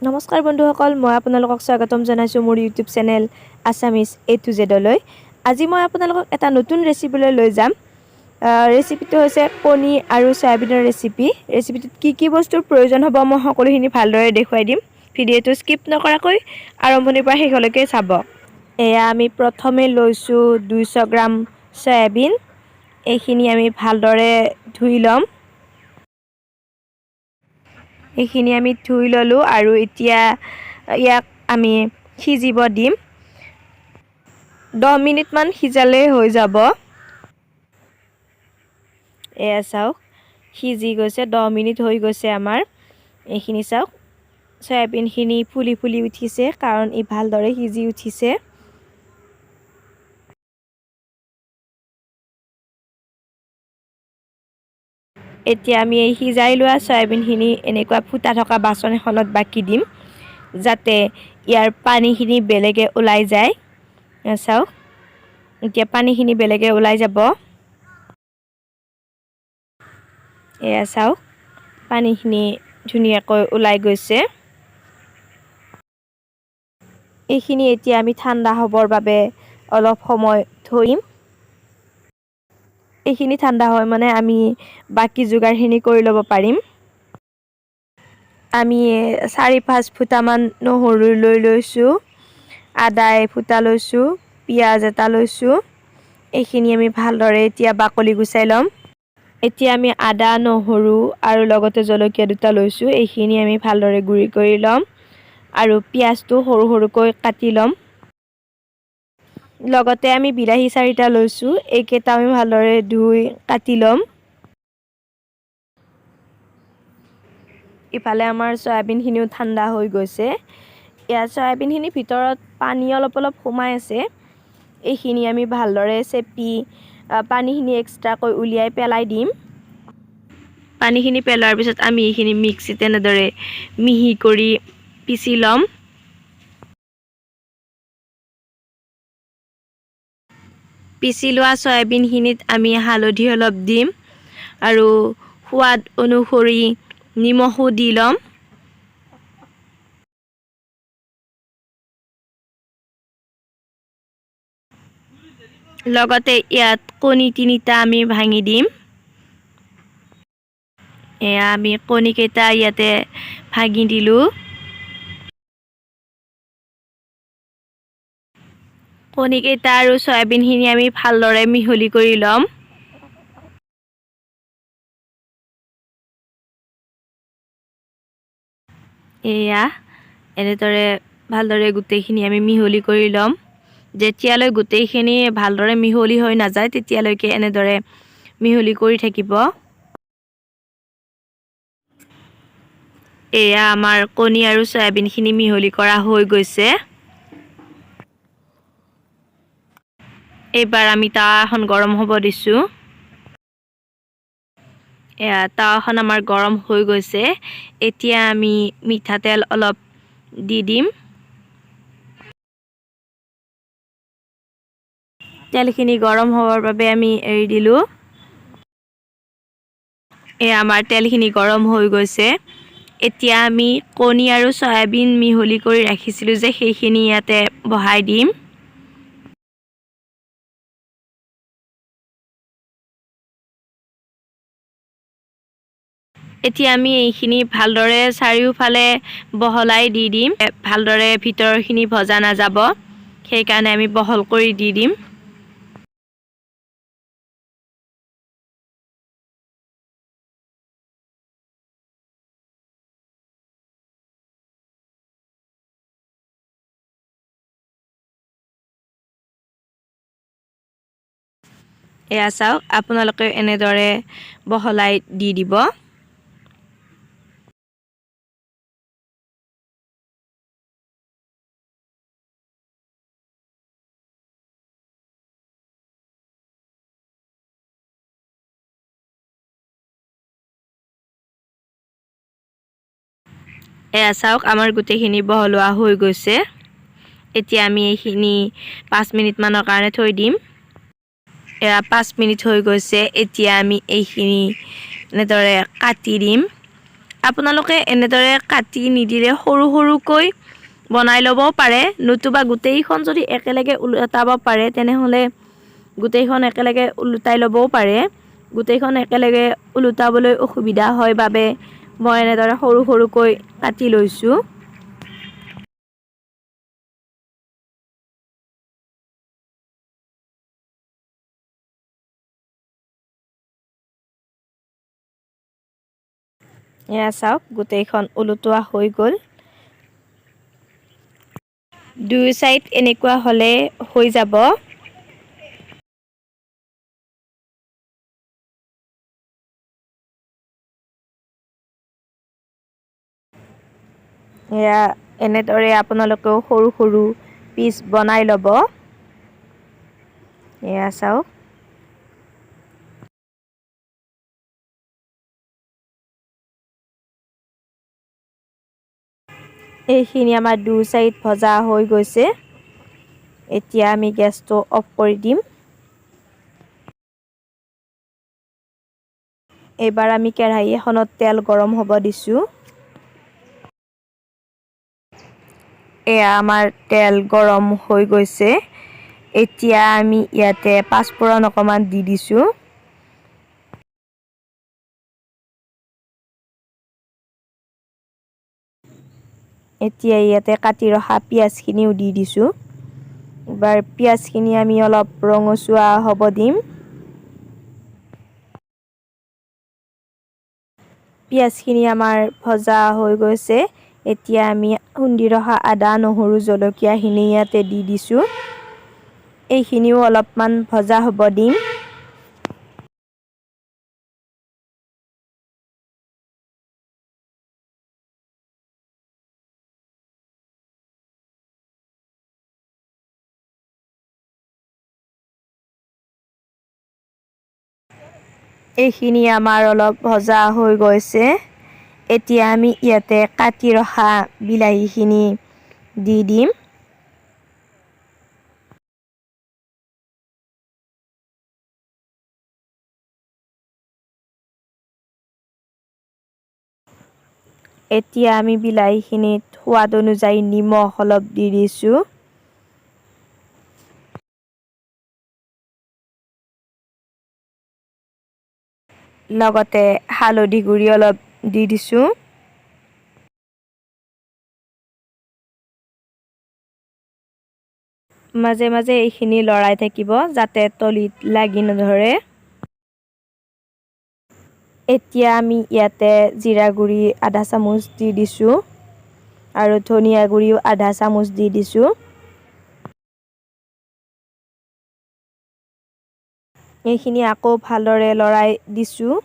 নমস্কাৰ বন্ধুসকল, মই আপোনালোকক স্বাগতম জনাইছোঁ মোৰ ইউটিউব চেনেল আছামিজ এ টু জেডলৈ। আজি মই আপোনালোকক এটা নতুন ৰেচিপিলৈ লৈ যাম। ৰেচিপিটো হৈছে কণী আৰু চয়াবিনৰ ৰেচিপি। ৰেচিপিটোত কি কি বস্তুৰ প্ৰয়োজন হ'ব, মই সকলোখিনি ভালদৰে দেখুৱাই দিম। ভিডিঅ'টো স্কিপ নকৰাকৈ আৰম্ভণিৰ পৰা শেষলৈকে চাব। এয়া আমি প্ৰথমে লৈছোঁ 200 গ্ৰাম চয়াবিন। এইখিনি আমি ভালদৰে ধুই ল'ম। এইখিনি আমি ধুই ল'লোঁ আৰু এতিয়া ইয়াক আমি সিজিব দিম। 10 মিনিটমান সিজালেই হৈ যাব। এয়া চাওক, সিজি গৈছে। 10 মিনিট হৈ গৈছে আমাৰ। এইখিনি চাওক, চয়াবিনখিনি ফুলি ফুলি উঠিছে, কাৰণ ই ভালদৰে সিজি উঠিছে। এতিয়া আমি এই সিজাই লোৱা চয়াবিনখিনি এনেকুৱা ফুটা থকা বাচন এখনত বাকি দিম, যাতে ইয়াৰ পানীখিনি বেলেগে ওলাই যায়। চাওক, এতিয়া পানীখিনি বেলেগে ওলাই যাব। এয়া চাওক, পানীখিনি ধুনীয়াকৈ ওলাই গৈছে। এইখিনি এতিয়া আমি ঠাণ্ডা হ'বৰ বাবে অলপ সময় থৈম। এইখিনি ঠাণ্ডা হয় মানে আমি বাকী যোগাৰখিনি কৰি ল'ব পাৰিম। আমি 4-5 ফুটামান নহৰু লৈ লৈছোঁ, আদা এফুটা লৈছোঁ, পিঁয়াজ এটা লৈছোঁ। এইখিনি আমি ভালদৰে এতিয়া বাকলি গুচাই ল'ম। এতিয়া আমি আদা, নহৰু আৰু লগতে জলকীয়া দুটা লৈছোঁ। এইখিনি আমি ভালদৰে গুড়ি কৰি ল'ম আৰু পিঁয়াজটো সৰু সৰুকৈ কাটি ল'ম। লগতে আমি বিলাহী চাৰিটা লৈছোঁ। এইকেইটা আমি ভালদৰে ধুই কাটি ল'ম। ইফালে আমাৰ চয়াবিনখিনিও ঠাণ্ডা হৈ গৈছে। ইয়াৰ চয়াবিনখিনিৰ ভিতৰত পানী অলপ অলপ সোমাই আছে। এইখিনি আমি ভালদৰে চেপি পানীখিনি এক্সট্ৰাকৈ উলিয়াই পেলাই দিম। পানীখিনি পেলোৱাৰ পিছত আমি এইখিনি মিক্সিত এনেদৰে মিহি কৰি পিচি ল'ম। পিচি লোৱা চয়াবিনখিনিত আমি হালধি অলপ দিম আৰু সোৱাদ অনুসৰি নিমখো দি ল'ম। লগতে ইয়াত কণী তিনিটা আমি ভাঙি দিম। এয়া আমি কণীকেইটা ইয়াতে ভাঙি দিলোঁ। কণীকেইটা আৰু চয়াবিনখিনি আমি ভালদৰে মিহলি কৰি ল'ম। এয়া এনেদৰে ভালদৰে গোটেইখিনি আমি মিহলি কৰি ল'ম। যেতিয়ালৈ গোটেইখিনি ভালদৰে মিহলি হৈ নাযায়, তেতিয়ালৈকে এনেদৰে মিহলি কৰি থাকিব। এয়া আমাৰ কণী আৰু চয়াবিনখিনি মিহলি কৰা হৈ গৈছে। এইবাৰ আমি তাৱাখন গৰম হ'ব দিছোঁ। এয়া তাৱাখন আমাৰ গৰম হৈ গৈছে। এতিয়া আমি মিঠাতেল অলপ দি দিম। তেলখিনি গৰম হ'বৰ বাবে আমি এৰি দিলোঁ। এয়া আমাৰ তেলখিনি গৰম হৈ গৈছে। এতিয়া আমি কণী আৰু চয়াবিন মিহলি কৰি ৰাখিছিলোঁ যে, সেইখিনি ইয়াতে বহাই দিম। এতিয়া আমি এইখিনি ভালদৰে চাৰিওফালে বহলাই দি দিম। ভালদৰে ভিতৰখিনি ভজা নাযাব, সেইকাৰণে আমি বহল কৰি দি দিম। এয়া চাওক, আপোনালোকে এনেদৰে বহলাই দি দিব। এয়া চাওক, আমাৰ গোটেইখিনি বহলোৱা হৈ গৈছে। এতিয়া আমি এইখিনি 5 মিনিটমানৰ কাৰণে থৈ দিম। এয়া 5 মিনিট হৈ গৈছে। এতিয়া আমি এইখিনি এনেদৰে কাটি দিম। আপোনালোকে এনেদৰে কাটি নিদিলে সৰু সৰুকৈ বনাই ল'বও পাৰে, নতুবা গোটেইখন যদি একেলগে ওলটাব পাৰে তেনেহ'লে গোটেইখন একেলগে ওলোটাই ল'বও পাৰে। গোটেইখন একেলগে ওলোটাবলৈ অসুবিধা হয় বাবে মই এনেদৰে সৰু সৰুকৈ কাটি লৈছোঁ। এয়া চাওক, গোটেইখন ওলোটোৱা হৈ গ'ল। দুয়ো চাইড এনেকুৱা হ'লে হৈ যাব। এয়া এনেদৰে আপোনালোকেও সৰু সৰু পিচ বনাই ল'ব। এয়া চাওক, এইখিনি আমাৰ দুই চাইড ভজা হৈ গৈছে। এতিয়া আমি গেছটো অফ কৰি দিম। এইবাৰ আমি কেৰাহী এখনত তেল গৰম হ'ব দিছোঁ। এয়া আমাৰ তেল গৰম হৈ গৈছে। এতিয়া আমি ইয়াতে পাঁচফোৰণ অকণমান দি দিছোঁ। এতিয়া ইয়াতে কাটি ৰখা পিঁয়াজখিনিও দি দিছোঁ। এবাৰ পিঁয়াজখিনি আমি অলপ ৰঙচুৱা হ'ব দিম। পিঁয়াজখিনি আমাৰ ভজা হৈ গৈছে। এতিয়া আমি খুন্দি ৰখা আদা, নহৰু, জলকীয়াখিনি ইয়াতে দি দিছোঁ। এইখিনিও অলপমান ভজা হ'ব দিম। এইখিনি আমাৰ অলপ ভজা হৈ গৈছে। এতিয়া আমি ইয়াতে কাটি ৰখা বিলাহীখিনি দি দিম। এতিয়া আমি বিলাহীখিনিত সোৱাদ অনুযায়ী নিমখ অলপ দি দিছোঁ। লগতে হালধি গুড়ি অলপ দি দিছোঁ। মাজে মাজে এইখিনি লৰাই থাকিব যাতে তলিত লাগি নধৰে। এতিয়া আমি ইয়াতে জিৰা গুড়ি আধা চামুচ দি দিছোঁ আৰু ধনিয়া গুড়িও আধা চামুচ দি দিছোঁ। এইখিনি আকৌ ভালদৰে লৰাই দিছোঁ।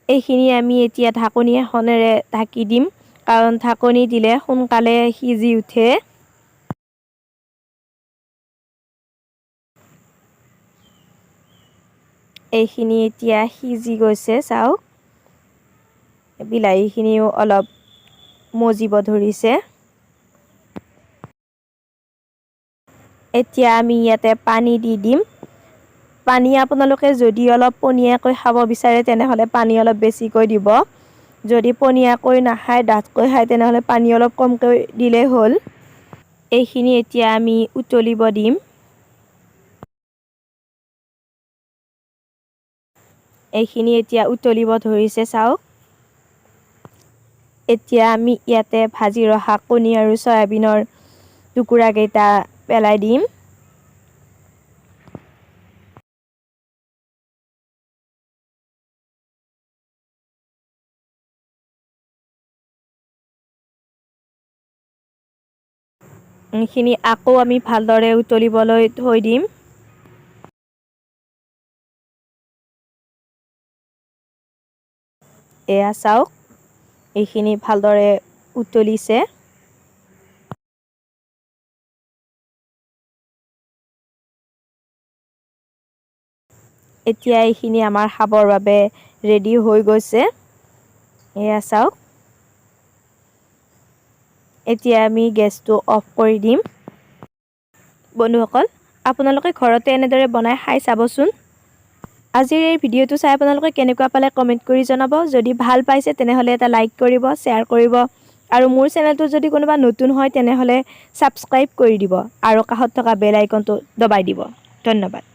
এইখিনি আমি এতিয়া ঢাকনি এখনেৰে ঢাকি দিম, কাৰণ ঢাকনি দিলে সোনকালে সিজি উঠে। এইখিনি এতিয়া সিজি গৈছে, চাওক বিলাহীখিনিও অলপ মজিব ধৰিছে। এতিয়া আমি ইয়াতে পানী দি দিম। পানী আপোনালোকে যদি অলপ পনীয়াকৈ খাব বিচাৰে তেনেহ'লে পানী অলপ বেছিকৈ দিব। যদি পনীয়াকৈ নাখায়, ডাঠকৈ খায় তেনেহ'লে পানী অলপ কমকৈ দিলেই হ'ল। এইখিনি এতিয়া আমি উতলিব দিম। এইখিনি এতিয়া উতলিব ধৰিছে, চাওক। এতিয়া আমি ইয়াতে ভাজি ৰখা কণী আৰু চয়াবিনৰ টুকুৰাকেইটা পেলাই দিম। এইখিনি আকৌ আমি ভালদৰে উতলিবলৈ থৈ দিম। এয়া চাওক, এইখিনি ভালদৰে উতলিছে। এতিয়া এইখিনি আমাৰ খাবৰ বাবে ৰেডি হৈ গৈছে। এয়া চাওক, এতিয়া আমি গেছটো অফ কৰি দিম। বন্ধুসকল, আপোনালোকে ঘৰতে এনেদৰে বনাই খাই চাবচোন। আজিৰ এই ভিডিঅ'টো চাই আপোনালোকে কেনেকুৱা পালে কমেণ্ট কৰি জনাব। যদি ভাল পাইছে, তেনেহ'লে এটা লাইক কৰিব, শ্বেয়াৰ কৰিব আৰু মোৰ চেনেলটো যদি কোনোবা নতুন হয়, তেনেহ'লে ছাবস্ক্ৰাইব কৰি দিব আৰু কাষত থকা বেল আইকনটো দবাই দিব। ধন্যবাদ।